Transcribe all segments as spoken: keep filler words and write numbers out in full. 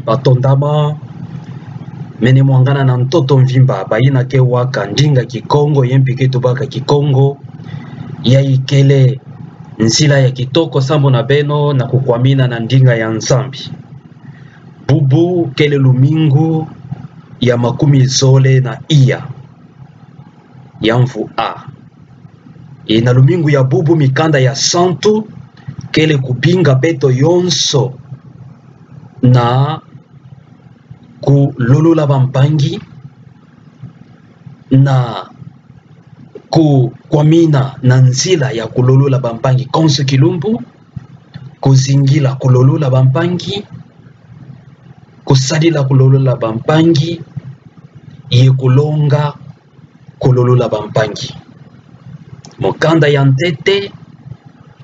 Batondama, mene mwangana na ntoto mvimba, bayina ke waka ndinga Kikongo, ye mpi ke tubaka Kikongo, yayi kele nzila ya kitoko sambu na beno na kukwamina na ndinga ya Nzambi. Bubu kele lumingu ya makumi zole na iya ya mvu A. E, na lumingu ya bubu, mikanda ya santu kele kubinga beto yonso na kulolula bampangi, na kukwamina na nzila ya kulolula bampangi konso kilumbu, kuzingila kulolula bampangi, kusadila kulolula bampangi, ye kulonga kulolula bampangi. Mokanda ya ntete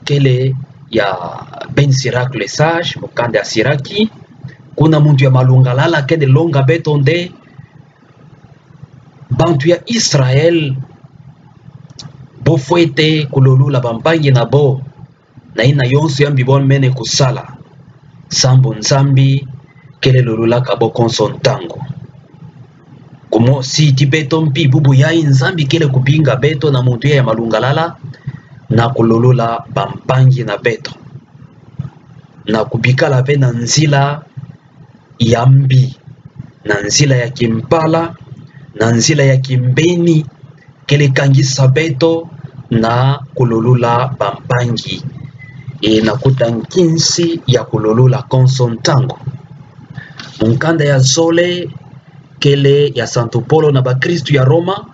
kele ya Ben Sirac le Sage, mokanda ya Siraki, kuna muntu ya malungalala kele longa beto nde: Bantu ya Israël, bo fwete kulolula bampangi na bo na yina yonso ya mbi bo mene kusala, sambu Nzambi kele lolulaka bo konso ntangu. Kumosi ti beto mpi, bubu yayi Nzambi kele kubinga beto na muntu ya malungalala na kulolula bampangi na beto, na kubikala ve na nzila ya mbi, na nzila ya kimpala, na nzila ya kimbeni, kele kangisa beto na kulolula bampangi, e, na kuta nkinsi ya kulolula konso ntangu. Mokanda ya zole kele ya Santu Polo na bakristu ya Roma,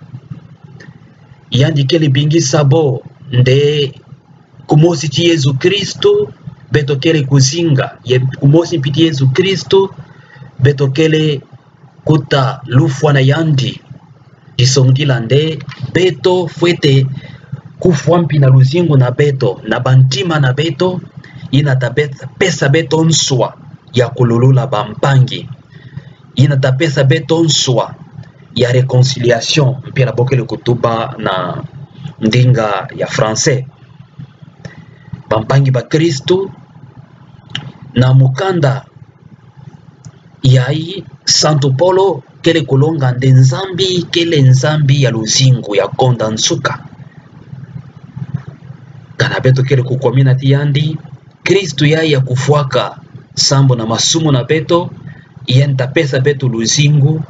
yandi kele bingisa bo nde kumosi ti Yezu Kristu beto kele kuzinga, ye kumosi mpi ti Yezu Kristu beto kele kuta lufwa na yandi. Disongidila nde beto fwete kufwa mpi na luzingu na beto, na bantima na beto, yina ta bet-, pesa beto nswa ya kulolula bampangi, yina ta pesa beto nswa ya réconciliation, mpila bo kele kutuba na ndinga ya français. Bampangi bakristu, na mokanda yayi, Santu Polo kele kulonga nde Nzambi kele Nzambi ya luzingu, ya konda nsuka. Kana beto kele kukwamina ti yandi, Kristu yayi ya kufwaka sambu na masumu na beto, yandi ta pesa beto luzingu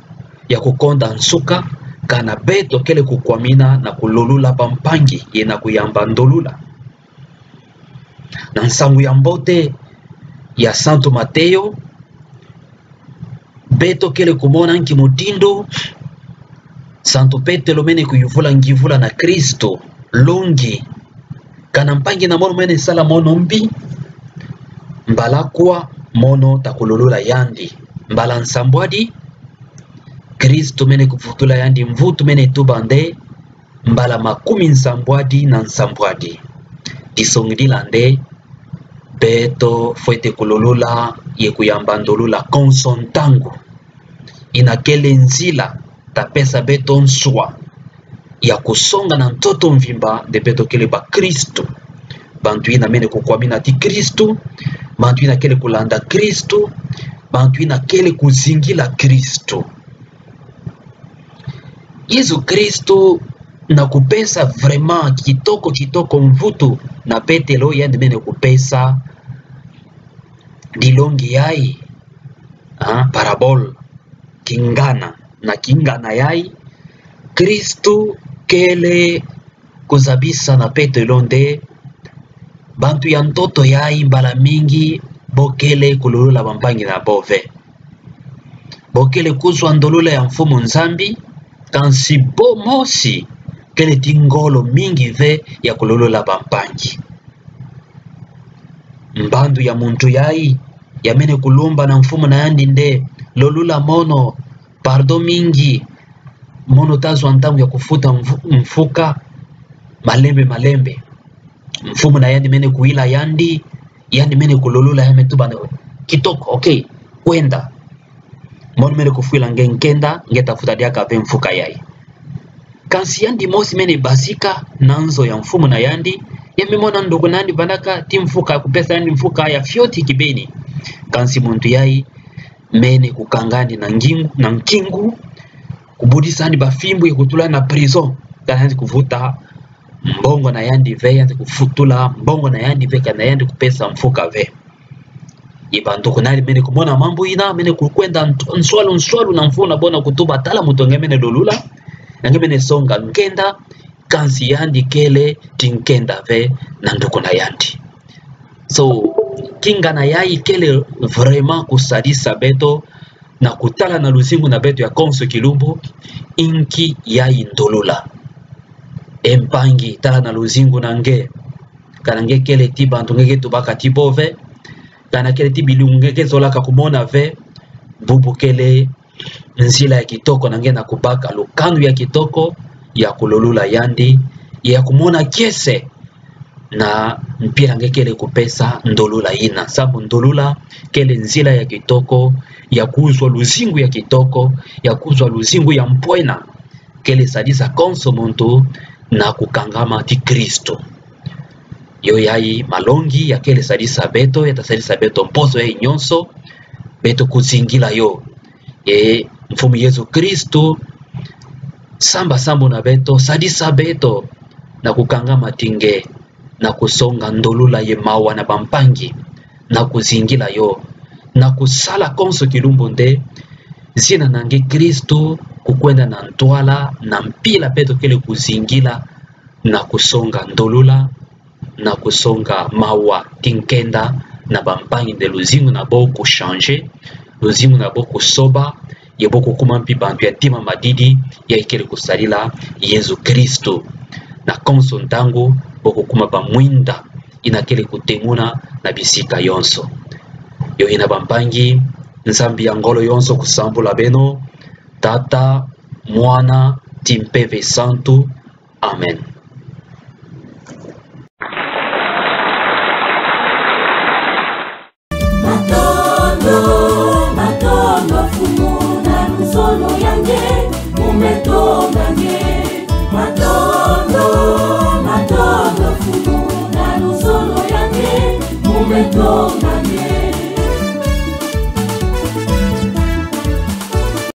ya kukonda nsuka, kana beto kele kukwamina na kulolula bampangi, ye na kuyamba ndolula. Na Nsangu ya Mbote ya Santu Mateo, beto kele kumona nki mutindu Santu Petelo mene kuyuvula nguvula na Kristu: Longi, kana mpangi na mono mene sala mono mbi, mbala kwa mono ta kulolula yandi? Mbala nsambwadi? Kristu mene kuvutula yandi mvutu, mene tuba nde: Mbala makumi nsambwadi na nsambwadi. Disongidila nde beto fwete kulolula ye kuyamba ndolula konso ntangu. Yina kele nzila ta pesa beto nswa ya kusonga na ntoto mvimba nde beto kele bakristu. Bantu yina mene kukwamina ti Kristu, bantu yina kele kulanda Kristu, bantu yina kele kuzingila Kristu. Yezu Kristu na kupesa vraiment kitoko kitoko mvutu na Petelo, yandi mene kupesa dilongi yayi, ah, parabole, kingana, na kingana yayi, Kristu kele kuzabisa na Petelo nde bantu ya ntoto yayi mbala mingi bo kele kulolula bampangi na bo ve. Bo kele kuzwa ndolula ya Mfumu Nzambi, kansi bo mosi kele ti ngolo mingi ve ya kulolula bampangi. Mbandu ya muntu yayi ya mene kulomba na mfumu na yandi nde: Lolula mono, pardon mingi, mono tazwa ntangu ya kufuta mfu-, mfuka malembe malembe. Mfumu na yandi mene kuila yandi, yandi mene kulolula, ya me tuba nde: Kitoko, okay, kwenda. Mono mene kufwila nge nkenda, nge tafuta diaka ve mfuka yayi. Kansi yandi mosi mene basika na nzo ya mfumu na yandi, ya me mona nduku na yandi vandaka ti mfuka, kupesa yandi mfuka ya fioti kibeni. Kansi muntu yayi mene kukanga yandi na ngingu, na nkingu, kubudisa yandi bafimbu ye kutula na prison. Ka yandi kuvuta mbongo na yandi ve, yandi kuvutula mbongo na yandi ve, kana yandi kupesa mfuka ve. Ye bantu kuna yandi mene kumona mambu ina, mene kukwenda nt-, nswalu, nswalu na mfunu na bo na kutuba tala muntu nge mene lolula, na nge mene songa nkenda, kansi yandi kele ti nkenda ve na nduku na yandi. So, kingana yayi kele vraiment kusadisa beto, na kutala na luzingu na beto ya konso kilumbu, inki yayi ndolula. E mpangi, tala na luzingu na nge. Kana nge kele ti bantu nge ke tubaka ti bo ve, kana kele ti bilumbu nge ke zolaka kumona ve, bubu kele nzila ya kitoko na nge na kubaka lukanu ya kitoko ya kulolula yandi, ya kumona kiese na mpila nge kele kupesa ndolula ina. Sambu ndolula kele nzila ya kitoko ya kuzwa luzingu ya kitoko, ya kuzwa luzingu ya mpwena, kele sadisa konso muntu na kukangama ti Kristo. Yo yayi malongi ya kele sadisa beto, ya ta sadisa beto mposo yayi nyonso, beto kuzingila yo. E Mfumu Yesu Kristo, samba sambu na beto, sadisa beto na kukangama ti nge, na kusonga ndolula ye mawa na bampangi, na kuzingila yo, na kusala konso kilumbu nde zina na nge Kristo kukwenda na ntwala na mpila beto kele kuzingila, na kusonga ndolula, na kusonga mawa ti nkenda na bampangi nde luzingu na bo kuchanger, luzingu na bo kusoba, ye bo kukuma mpi bantu ya ntima madidi, yayi kele kusadila Yesu Kristo. Na konso ntangu bo kukuma bamwinda ina kele kutemuna na bisika yonso. Yo hina bampangi, Nzambi ya ngolo yonso kusambula beno, Tata, Mwana, ti Mpeve Santu. Amen. Matondo, matondo Mfumu na luzolo ya nge, mu me tonga nge. Matondo, matondo Mfumu na luzolo ya nge, mu me tonga